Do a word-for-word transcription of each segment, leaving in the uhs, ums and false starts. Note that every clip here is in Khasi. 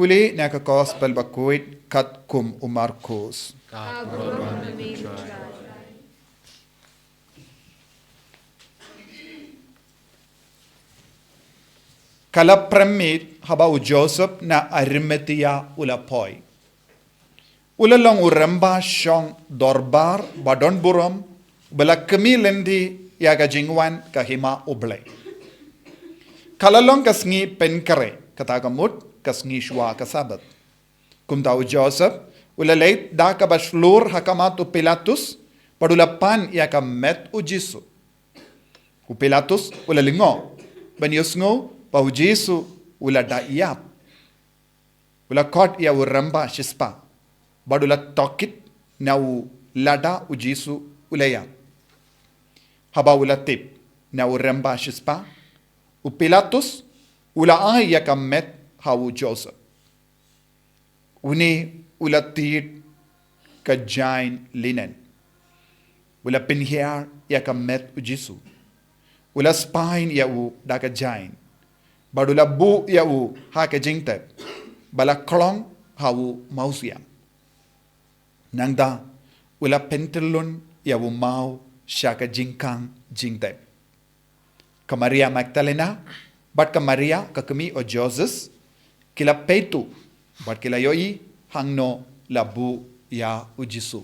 Pule na ka Gospel bakhuid katkum u Markus. Ka la premit haba u Joseph na Arimathea u la poi. U la long u rymba shong dorbar ba don burom, ba la kmie lynti ïa ka jingwan ka hima U Blei. Ka la long ka sngi pynkhreh, kata ka mut ka sngi shuwa ka Sabbath. Kumta u Joseph u la leit da kaba shlur ha khmat u Pilatus, bad u la pan ïa ka met u Jisu. U Pilatus u la lyngngoh ban ïohsngew ba u Jisu u la da ïap. U la khot ïa u rymba shispah, bad u la tohkit na u lada u Jisu u la ïap. Haba u la tip na u rymba shispah, u Pilatus u la ai ïa ka met ha u Joseph. Une u la tied ka jaiñ linen. U la pynhiar ïa ka met u Jisu. U la spaiñ ïa u da ka jaiñ, bad u la buh ïa u ha ka jingtep ba la khlong ha u mawsiang. Nangta u la pyntyllun ïa u maw sha ka jingkhang jingtep. Ka Maria Magdalena bad ka Maria ka kmie u Joses ki la peit u, bad ki la ïohi hangno la buh ïa u Jisu.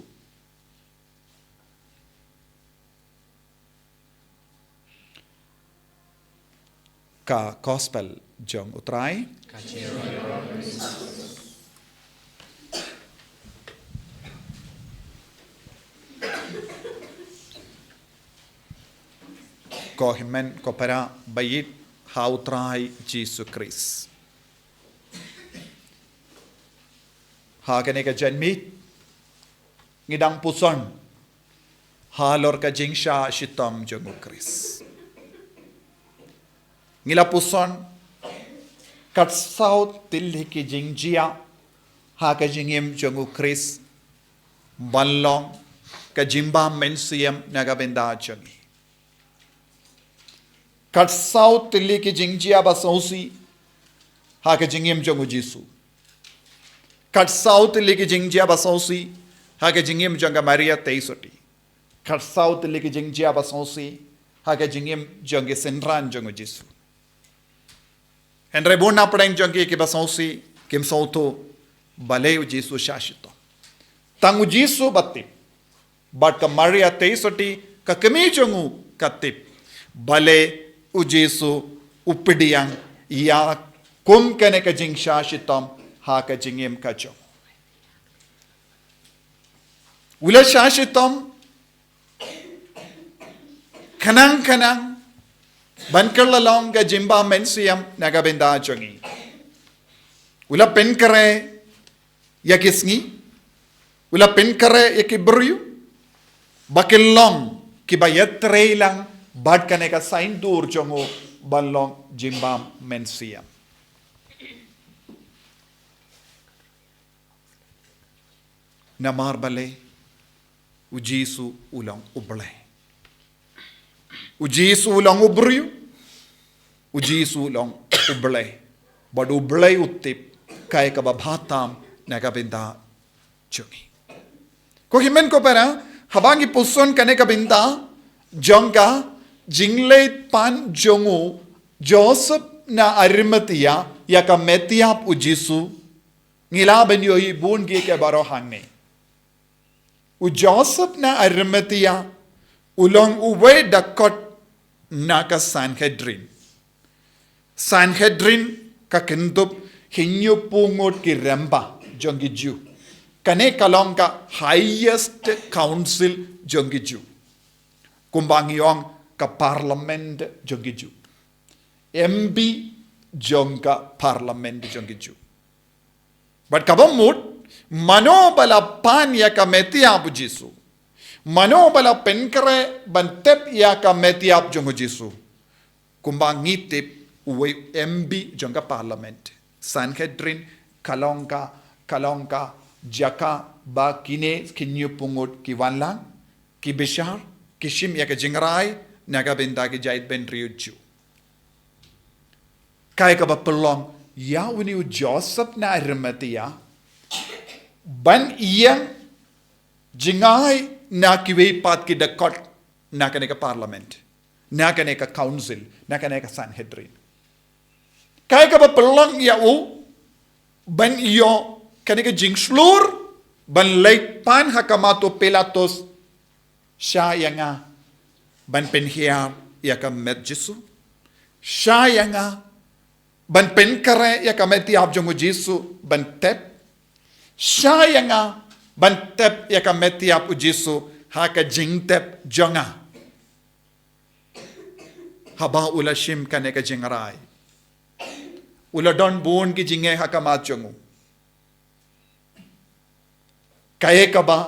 Ka Gospel jong u Trai. Ko hynmen ko para ba ïeit ha u Trai Jisu Khrist. Ha kane ka janmiet ngi dang puson halor ka jingshah shitom jong u Khrist. Ngi la puson kat saw tylli ki jingjia ha ka jingim jong u Khrist ban long ka jingbam mynsiem na ka bynta jong ngi. Kat saw tylli ki jingjia ba sngewsih ha ka jingim jong u Jisu. Kat saw tylli ki jingjia ba sngewsih ha ka jingim jong ka Maria Theisotti. Kat saw tylli ki jingjia ba sngewsih ha ka jingim jong ki synran jong u Jisu. Hynrei bun na pdeng jong ki kiba sngewsih kim sngewthuh balei u Jisu shah shitom. Tang u Jisu ba tip, bad ka Maria Theisotti ka kmie jong u ka tip balei u Jisu u pdiang ïa kum kane ka jingshah shitom ha ka jingim ka jong u. U la shah shitom khnang khnang ban kylla long ka jingbam mynsiem na ka bynta jong ngi. U la pynkhreh ïa ki sngi, u la pynkhreh ïa ki briew ba kin long kiba ïatrei lang bad kane ka saiñdur jong u ban long jingbam mynsiem. Namar balei? U Jisu u long U Blei. U Jisu u long u briew. U Jisu u long U Blei. Bad U Blei u tip kaei kaba bha tam na ka bynta jong ngi. Ko hynmen ko para, haba ngi puson kane ka bynta jong ka jingleit pan jong u Joseph na Arimathea ïa ka met ïap u Jisu, ngi lah ban ïohi bun ki, ki baroh hangne. U Joseph na Arimathea u long uwei da kot na ka Sanhedrin. Sanhedrin ka kyndup hynñiewphew ngut ki rymba jong ki Jiw. Kane ka long ka highest council jong ki Jiw. Kumba ngi ong ka parliament jong ki Jiw. M P jong ka parliament jong ki Jiw. Bad kaba mut, mano ba la pan ïa ka met ïap u Jisu? Mano ba la pynkhreh ban tep ïa ka met ïap jong u Jisu? Kumba ngi tip, uwei u M P jong ka parliament. Sanhedrin ka long ka, ka long ka jaka ba kine ki hynñiewphew ngut ki wanlang, ki bishar, ki shim ïa ka jingrai na ka bynta ki jaitbynriew Jiw. Kaei kaba pynlong ïa une u Joseph na Arimathea ban ïeng jngai na kiwei pat ki dakot na kane ka parliament, na kane ka council, na kane ka Sanhedrin. Kaei kaba pynlong ïa u ban ïoh kane ka jingshlur ban leit pan ha khmat u Pilatus, shah ïa nga ban pynhiar ïa ka met Jisu? Shah ïa nga ban pynkhreh ïa ka met ïap jong u Jisu ban tep? Shah ïa nga ban tep ïa ka met ïap u Jisu ha ka jingtep jong nga? Haba u la shim kane ka jingrai, u la don bun ki jingeh ha khmat jong u. Kaei kaba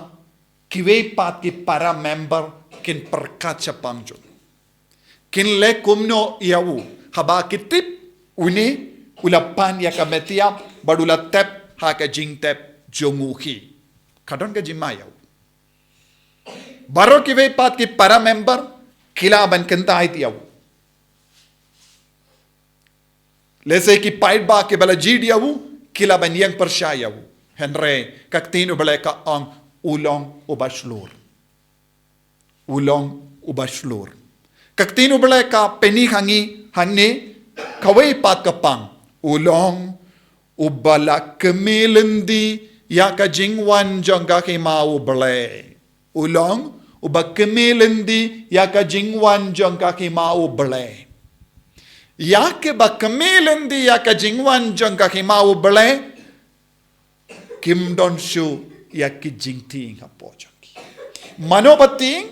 kiwei pat ki para member kin pyrkhat shaphang jong u? Kin leh kumno ïa u haba ki tip une u la pan ïa ka met ïap bad u la tep ha ka jingtep jong u hi? Ka don ka jingma ïa u. Baroh kiwei pat ki para member ki lah ban kyntait ïa u. Lehse ki paidbah kiba la jied ïa u ki lah ban ïeng pyrshah ïa u. Hynrei ka ktien u Blei ka ong u long uba shlur. U long uba shlur. Ka ktien u Blei ka pyni ha ngi hangne, kawei pat ka pang, u long uba la kmie lynti ïa ka jingwan jong ka hima u Blei. U long uba kmie lynti ïa ka jingwan jong ka hima u Blei. Ïa kiba kmie lynti ïa ka jingwan jong ka hima u Blei kim don shuh ïa ki jingtieng hapoh jong ki. Mano ba tieng?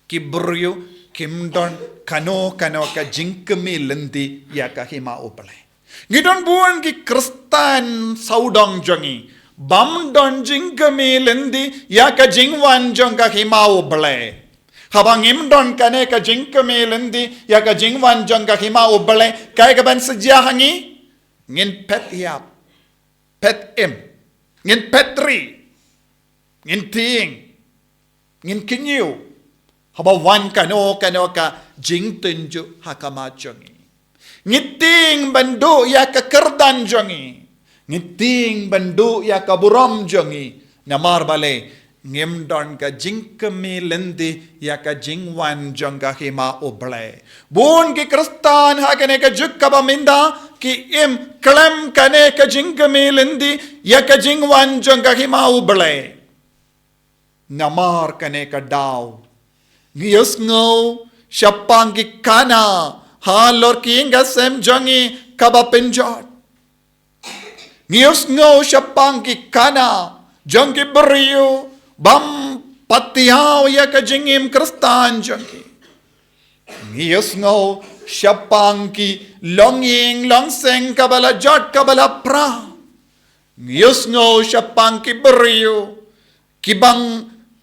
Ki briew kim don kano kano ka jingkmie lynti ïa ka hima u Blei. Ngi don bun ki Khristan sawdong jong ngi bym don jingkmie lynti ïa ka jingwan jong ka hima u Blei. Haba ngim don kane ka jingkmie lynti ïa ka jingwan jong ka hima u Blei, kaei kaban sa jia ha ngi? Ngin phet ïap, phet im, ngin phet ri, ngin tieng, ngin kynñiew haba wan kano kano ka jingtynjuh ha khmat jong ngi. Ngi tieng ban duh ïa ka kyrdan jong ngi. Ngi tieng ban duh ïa ka burom jong ngi. Namar balei? Ngim don ka jingkmie lynti ïa ka jingwan jong ka hima u Blei. Bun ki Khristan ha kane ka juk kaba mynta ki im khlem kane ka jingkmie lynti ïa ka jingwan jong ka hima u Blei. Namar kane ka daw ngi ïohsngew shaphang ki khana halor ki ïing ki sem jong ngi kaba pynjot. Ngi ïohsngew shaphang ki khana jong ki briew bym pat ïoh ïa ka jingim Khristan jong ki. Ngi ïohsngew shaphang ki longïing longseng kaba la jot kaba la pra. Ngi ïohsngew shaphang ki briew kiba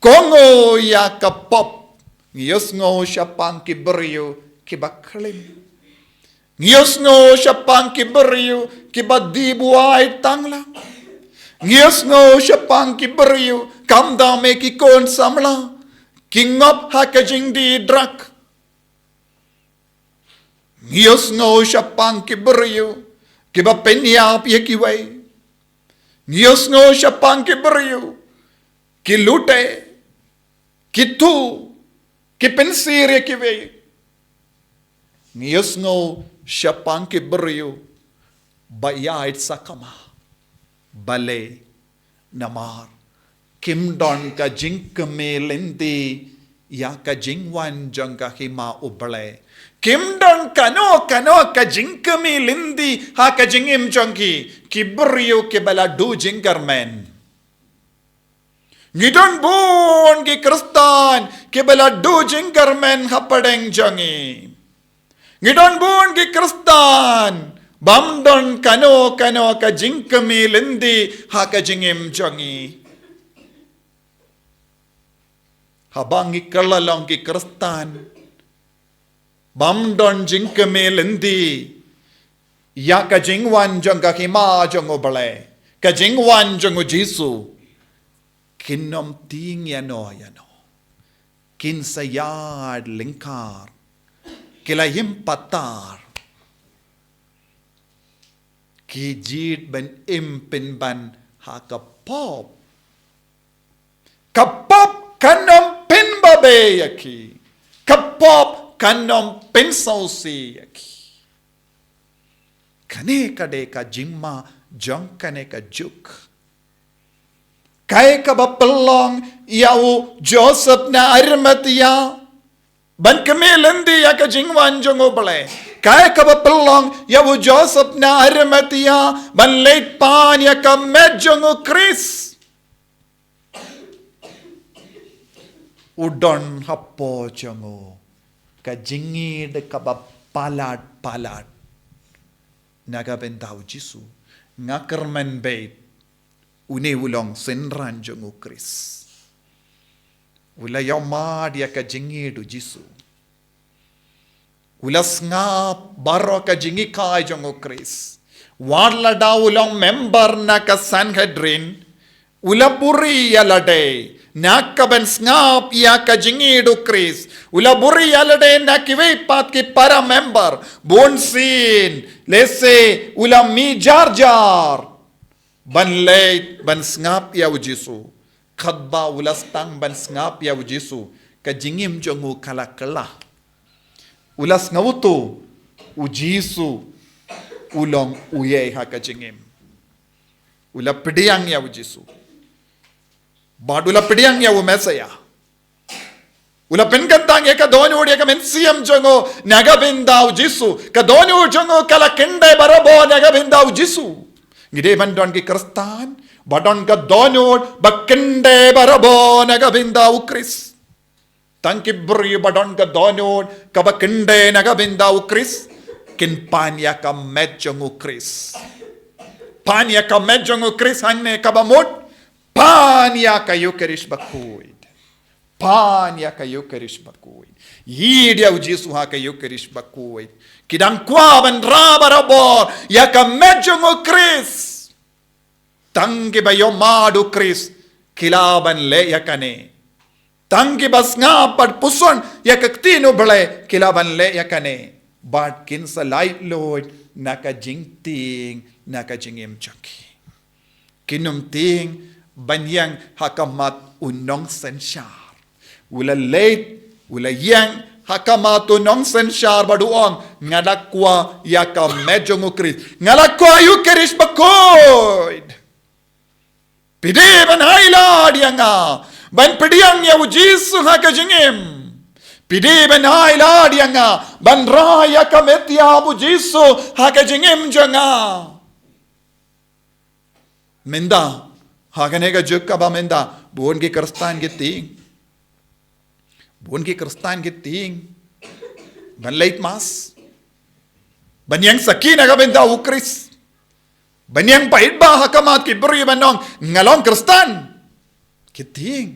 kohnguh ïa ka pop. Ngi ïohsngew shaphang ki briew kiba klim. Ngi ïohsngew shaphang ki briew kiba die buaid tang lang. Ngi ïohsngew shaphang ki briew khamtam eh ki khun samla ki ngop ha ka jingdie drug. Ngi ïohsngew shaphang ki briew kiba pynïap ïa kiwei. Ngi ïohsngew shaphang ki briew ki lute, ki thuh, ki pynsir ïa kiwei. Ngi ïohsngew shaphang ki briew ba ïaid sakma. Balei? Namar kim don ka jingkmie lynti ïa ka jingwan jong ka hima u Blei. Kim don kano kano ka jingkmie lynti ha ka jingim jong ki, ki briew kiba la duh jingkyrmen. Ngi don bun ki Khristan kiba la duh jingkyrmen hapdeng jong ngi. Ngi don bun ki Khristan bym don kano kano ka jingkmie lynti ha ka jingim jong ngi. Haba ngi kylla long ki Khristan bym don jingkmie lynti ïa ka jingwan jong ka hima jong u Blei, ka jingwan jong u Jisu, kin ym tieng ïano ïano. Kin sa ïaid lyngkar, ki la im patar. Ki jied ban im pynban ha ka pop. Ka pop kan ym pynbabe ïa ki. Ka pop kan ym pynsngewsih ïa ki. Kane ka dei ka jingma jong kane ka juk. Kaei kaba pynlong ïa u Joseph na Arimathea ban kmie lynti ïa ka jingwan jong U Blei? Kaei kaba pynlong ïa u Joseph na Arimathea ban leit pan ïa ka met jong U Khrist? U don hapoh jong u ka jingïeit kaba palat palat na ka bynta U Jisu. Nga kyrmen beit, une u long synran jong U Khrist. U la ïohmad ïa ka jingïeit U Jisu. U la sngap baroh ka jinghikai jong U Khrist. Wat lada u long member na ka Sanhedrin, u la buhrieh ïa lade na ka ban sngap ïa ka jingïeit U Khrist. U la buhrieh ïa lade na kiwei pat ki para member. Bunsien lehse u la mih jar jar ban leit ban sngap ïa U Jisu. Katba u la sdang ban sngap ïa U Jisu, ka jingim jong u ka la kylla. U la sngewthuh U Jisu u long uei ha ka jingim. U la pdiang ïa U Jisu. Bad u la pdiang ïa u Messiah. U la pynkyntang ïa ka dohnud ïa ka mynsiem jong u na ka bynta U Jisu. Ka dohnud jong u ka la kyndit barabor na ka bynta U Jisu. Ngi dei ban don ki Khristan ba don ka dohnud ba kyndit barabor na ka bynta U Khrist. Tang ki briew ba don ka dohnud kaba kyndit na ka bynta U Khrist kin pan ïa ka met jong U Khrist. Pan ïa ka met jong U Khrist hangne kaba mut pan ïa ka Ïukharist bakhuid. Pan ïa ka Ïukharist bakhuid. Ïeit ïa U Jisu ha ka Ïukharist bakhuid. Ki dang kwah ban rah barabor ïa ka met jong U Khrist. Tang kiba ïohmad U Khrist ki lah ban leh ïa kane. Tang kiba sngap bad puson ïa ka ktien U Blei ki lah ban leh ïa kane. Bad kin sa laitluid na ka jingtieng na ka jingim jong ki. Kin ym tieng ban ïeng ha khmat u nongsynshar. U la leit, u la ïeng ha khmat u nongsynshar bad u ong, nga la kwah ïa ka met jong U Khrist. Nga la kwah ïa U Khrist bakhuid. Phi dei ban ailad ïa nga ban pdiang ïa U Jisu ha ka jingim. Phi dei ban ailad ïa nga ban rah ïa ka met ïa U Jisu ha ka jingim jong nga. Mynta ha kane ka juk kaba mynta bun ki Khristan ki tieng. Bun ki Khristan ki tieng ban leit mass, ban ïeng sakhi na ka bynta U Khrist, ban ïeng paidbah ha khmat ki briew ban ong nga long Khristan. Ki tieng.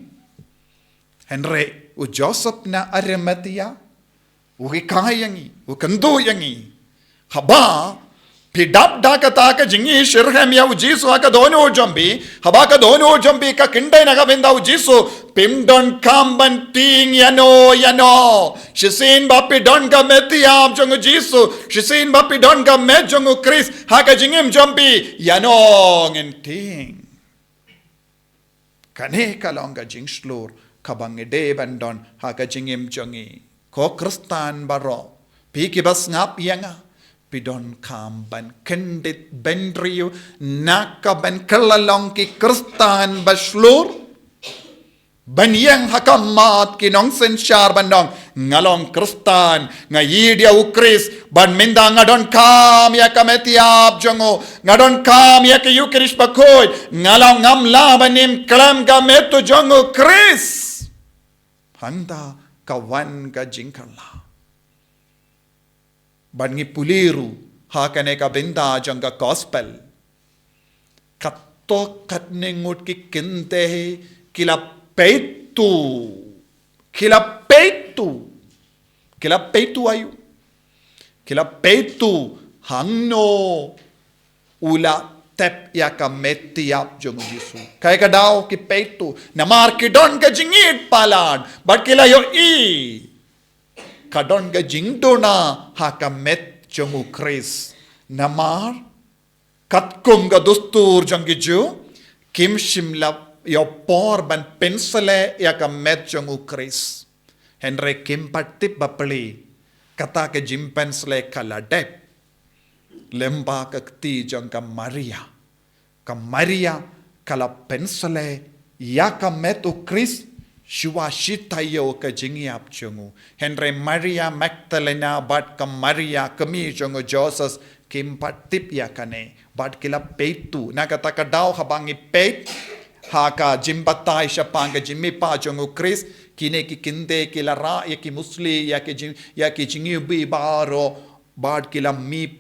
Hynrei u Joseph na Arimathea u hikai ïa ngi, u kyntu ïa ngi. Haba phi dap da kata ka jingïashitrhem ïa U Jisu ha ka dohnud jong phi, haba ka dohnud jong phi ka kyndit na ka bynta U Jisu, phim donkam ban tieng ïano ïano. Shisien ba phi don ka met ïap jong U Jisu, shisien ba phi don ka met jong U Khrist ha ka jingim jong phi, ïano ngin tieng. Kane ka long ka jingshlur kaba ngi dei ban don ha ka jingim jong ngi. Ko Khristan baroh, phi kiba sngap ïa nga, phi donkam ban kyndit bynriew na ka ban kylla long ki Khristan ba shlur. Ban ïeng ha khmat ki nongsynshar ban ong nga long Khristan, nga ïeit ïa U Khrist, bad mynta nga donkam ïa ka met ïap jong u, nga donkam ïa ka Ïukharist bakhuid, nga la ngam lah ban im khlem ka met jong U Khrist. Hangta ka wan ka jingkylla. Bad ngi pule ruh ha kane ka bynta jong ka gospel. Katto katne ngut ki kynthei ki la peit to. Ki la peit to. Ki la peit to aïu? Ki la peit to hangno u la tep ïa ka met ïap jong U Jisu. Kaei ka daw ki peit to? Namar ki don ka jingïeit palat bad ki la ïohi ka don ka jingduna ha ka met jong U Khrist. Namar Katkum ka dustur jong ki Jiw, kim shym la ïoh por ban pynsleh ïa ka met jong u Khrist. Hynrei kim pat tip bapli, kata ka jingpynsleh ka la dep lyngba ka kti jong ka Maria. Ka Maria ka la pynsleh ïa ka met u Khrist shuwa shi taïew ka jingïap jong u. Hynrei Maria Magdalena bad ka Maria kmie jong u Joses kim pat tip ïa kane. Bad ki la peit tu. Na kata ka daw haba ngi peit ha ka jingbatai shaphang ka jingmihpat jong u Khrist, kine ki kynthei ki la rah ïa ki muslih, ïa ki jing, ïa ki jingïohi baroh, bad ki la mih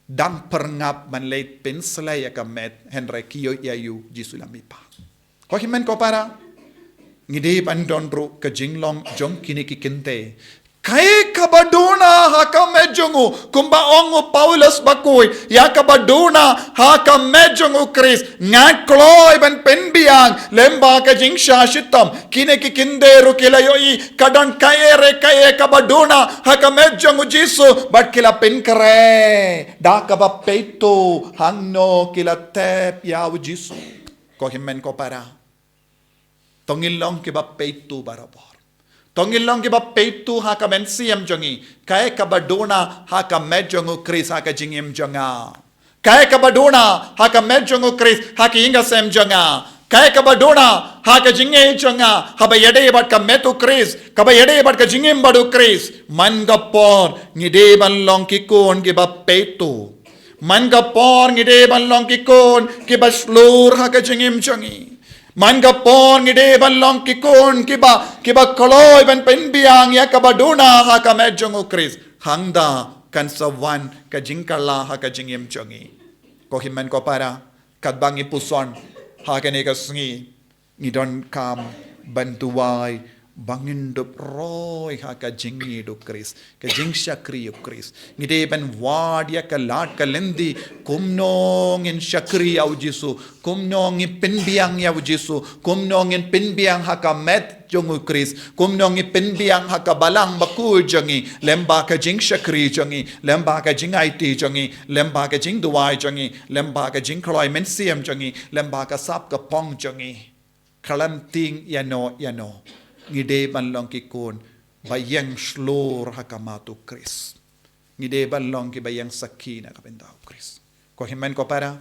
dang pyrngap ban leit pynsleh ïa ka met, hynrei ki ïohi ïa u Jisu la mihpat. Ko hynmen ko para, ngi dei ban don ruh ka jinglong jong kine ki kynthei. Kaei kaba duna ha ka met jong u, kumba ong u Paulus bakhuid, ïa kaba duna ha ka met jong u Khrist, nga kloi ban pynbiang lyngba ka jingshah shitom. Kine ki kynthei ruh ki la ïohi, ka don kaei re kaei kaba duna ha ka met jong u Jisu, bad ki la pynkhreh da kaba peit tu hangno ki la tep ïa u Jisu. Ko hynmen ko para, to ngin long kiba peit tu barabor. To ngin long kiba peit tu ha ka mynsiem jong ngi, kaei kaba duna ha ka met jong u Khrist ha ka jingim jong nga. Kaei kaba duna ha ka met jong u Khrist ha ka ïing ka sem jong nga. Kaei kaba duna ha ka jingim jong nga, haba ïadei bad ka met u Khrist, kaba ïadei bad ka jingim bad u Khrist. Man ka por ngi dei ban long ki khun kiba peit tu. Man ka por ngi dei ban long ki khun kiba shlur ha ka jingim jong ngi. Man ka por ngi dei ban long ki khun kiba, kiba kloi ban pynbiang ïa kaba duna ha ka met jong u Khrist. Hangta kan sa wan ka jingkylla ha ka jingim jong ngi. Ko hynmen ko para, katba ngi puson ha kane ka sngi, ngi donkam ban duwai ba ngin dup roi ha ka jingïeit u Khrist, ka jingshakri u Khrist. Ngi dei ban wad ïa ka lad ka lynti, kumno ngin shakri ïa u Jisu, kumno ngin pynbiang ïa u Jisu, kumno ngin pynbiang ha ka met jong u Khrist, kumno ngin pynbiang ha ka balang bakhuid jong ngi, lyngba ka jingshakri jong ngi, lyngba ka jingaiti jong ngi, lyngba ka jingduwai jong ngi, lyngba ka jingkloi mynsiem jong ngi, lyngba ka sap ka phong jong ngi. Khlem tieng ïano ïano, ngi dei ban long ki khun ba ïeng shlur ha khmat u Khrist. Ngi dei ban long kiba ïeng sakhi na ka bynta u Khrist. Ko hynmen ko para,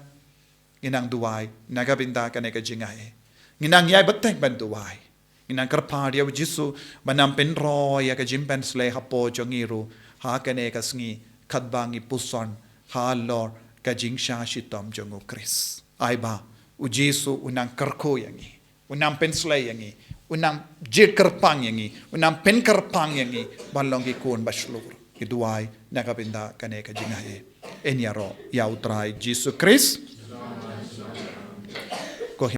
ngi nang duwai na ka bynta kane ka jingai. Ngi nang ïai bteng ban duwai. Ngi nang kyrpad ïa u Jisu ban nang pynroi ïa ka jingpynsleh hapoh jong ngi ruh ha kane ka sngi, katba ngi puson halor ka jingshah shitom jong u Khrist. Ai ba u Jisu u nang kyrkhu ïa ngi, u nang pynsleh ïa ngi, u nang jied kyrpang ïa ngi, u nang pynkyrpang ïa ngi ban long ki khun ba shlur. Ngi duwai na ka bynta kane ka jingai. Yn ïaroh ïa u Trai Jisu Khrist. Ko